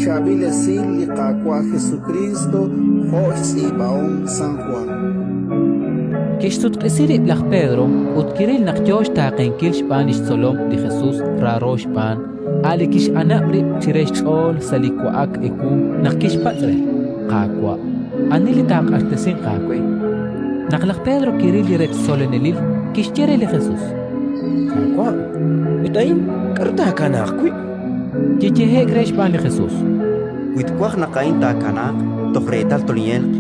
Xchaab'il Esil li Qaawa' Jesukriist jo' xtz'iib'ahom San Jwan. Kixsutq'isi rib' laj Pedro ut kiril naq yo xtaaqenkil xb'aan li xtzolom li Jesus raaro xb'aan, a' li kix'anab' rib' chire xch'ool sa' li wa'ak ewu naq kixpatz' re, Qaawa', ani li taaq'axtesinq aawe? Naq laj Pedro kiril li rech tzolonelil, kixye re li Jesus, Qaawa', ut a'in k'aru taakanaaq wi'? Kiyehe'k re xb'aan li Jesus, Wi twaj naq a'in taakanaaq toj reetal tolin'elq,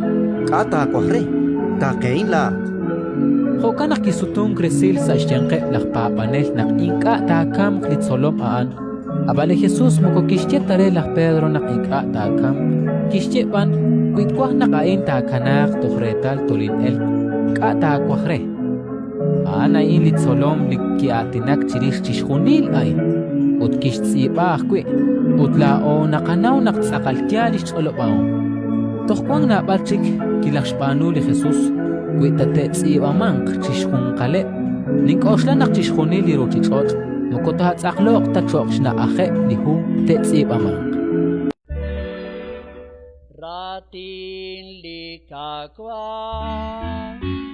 k'a' taawaj re? Taaqehin laa'at. Jo'kan naq kisutunk resil sa' xyanqeb' laj paab'anel naq ink'a' taakamq li tzolom a'an. Ab'an li Jesus moko kixye ta re laj Pedro naq ink'a' taakamq, kixye b'an, Wi twaj naq a'in taakanaaq toj reetal tolin'elq, k'a' taawaj re? A'an a'in li tzolom li ki'aatinak chirix chixjunil a'in, ut kixtz'iib'a ajwi', ut laa'o naqanaw naq tz'aqal yaal li xch'olob'ahom. Toj wank naab'al chik kilajxb'aanu li Jesus, wi ta te'tz'iib'amanq chixjunqaleb', nink'oxla naq chixjunil li ruuchich'och' moko taatz'aqloq ta cho'q xna'ajeb' li hu te'tz'iib'amanq. Raatin li Qaawa'.